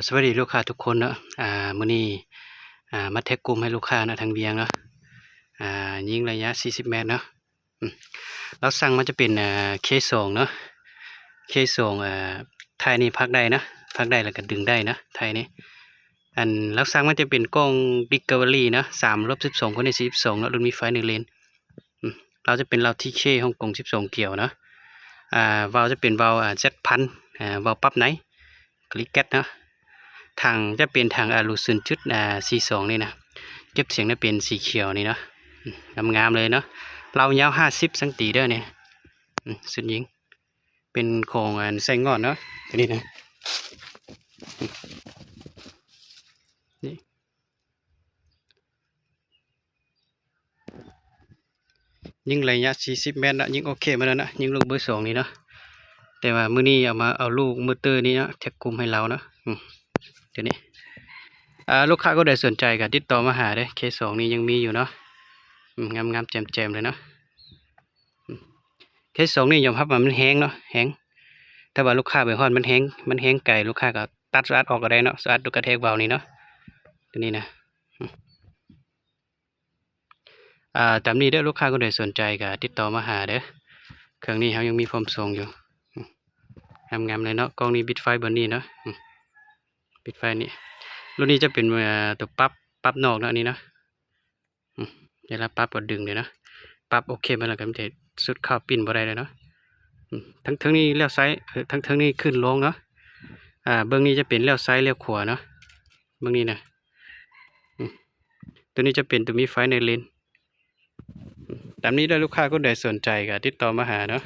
ສະບາຍດີລູກຄ້າທຸກຄົນເນາະ. ອາ ມື້ນີ້ ອາ ມາແທັກກຸ່ມໃຫ້ລູກຄ້າເນາະ ທາງວຽງເນາະ. ອາ ຍິງໄລຍະສີ່ສິບແມັດເນາະ. ອືມ ລາວສັ່ງມາຈະເປັນ ອາ ເຄສອງເນາະ ເຄສອງ. ອາ ທ້າຍນີ້ພັກໄດ້ເນາະ ພັກໄດ້ແລ້ວກໍດຶງໄດ້ເນາະ ທ້າຍນີ້. ອັນລາວສັ່ງມາຈະເປັນກ້ອງ Discovery ເນາະ ສາມລວບສິບສອງ ຄົນໃນສີ່ສິບສອງເນາະ ລຸ້ນມີໄຟໜຶ່ງເລນ. ອືມ ລາວຈະເປັນລາວ ທີເຄ ຮົງກົງສິບສອງກຽວເນາະ. ອາ ວາວຈະເປັນວາວ ອາ ແຈັດພັນ ອາ ວາວປັບໃນ ກະລິແກັດເນາະ. ຖັງຈະເປັນຖັງ ອາ ລູກສູນຈຸດ ອາ ສີ່ສອງນີ້ນະ ເກັບສຽງນະເປັນສີຂຽວນີ້ເນາະ. ອືມ ງາມໆເລີຍເນາະ. ລາວຍາວຫ້າສິບຊັງຕີເດີນີ້. ອືມ ຊຸດຍິງ ເປັນຂອງອັນໄຊງອດເນາະ ຕົວນີ້ນະ. ນີ້ ຍິງໄລຍະສີ່ສິບແມັດເນາະ ຍິງໂອເຄມາແລ້ວເນາະ ຍິງລູກເບີສອງນີ້ເນາະ. ແຕ່ວ່າມື້ນີ້ເອົາມາເອົາລູກມໍເຕີນີ້ເນາະ ແທັກກຸ່ມໃຫ້ລາວເນາະ. ອືມ ຕົວນີ້ ອາ ລູກຄ້າຄົນໃດສົນໃຈກໍຕິດຕໍ່ມາຫາເດີ ເຄສອງນີ້ຍັງມີຢູ່ເນາະ. ອືມ ງາມໆແຈ່ມໆເລີຍເນາະ. ເຄສອງນີ້ຍອມຮັບວ່າມັນແຮງເນາະ ແຮງ. ຖ້າວ່າລູກຄ້າໄປຮອດມັນແຮງ ມັນແຮງໄກ ລູກຄ້າກໍຕັດສະອາດອອກກໍໄດ້ເນາະ ສະອາດດູກະແທກວາວນີ້ເນາະ ຕົວນີ້ນະ. ອາ ຕາມນີ້ເດີ ລູກຄ້າຄົນໃດສົນໃຈກໍຕິດຕໍ່ມາຫາເດີ. ເຄື່ອງນີ້ເຮົາຍັງມີພ້ອມສົ່ງຢູ່. ອືມ ງາມໆເລີຍເນາະ. ກ້ອງນີ້ບິດໄຟເບິ່ງນີ້ເນາະ. ອືມ ປິດໄຟນີ້. ລຸ້ນນີ້ຈະເປັນ ເອີ ຕົວປັບ ປັບນອກເນາະ ອັນນີ້ເນາະ. ອືມ ເວລາປັບກໍດຶງເດ້ເນາະ ປັບໂອເຄມາແລ້ວກໍມີແຕ່ຊຸດເຂົ້າ ປິ່ນບໍ່ໄດ້ເລີຍເນາະ. ອືມ ທັງເທິງນີ້ລ້ຽວຊ້າຍ ເອີ ທັງເທິງນີ້ຂຶ້ນລົງເນາະ. ອາ ເບື້ອງນີ້ຈະເປັນລ້ຽວຊ້າຍລ້ຽວຂວາເນາະ ເບື້ອງນີ້ນະ. ອືມ ຕົວນີ້ຈະເປັນຕົວມີໄຟໃນເລນ. ອືມ ຕາມນີ້ເດີ ລູກຄ້າຄົນໃດສົນໃຈກໍຕິດຕໍ່ມາຫາເນາະ.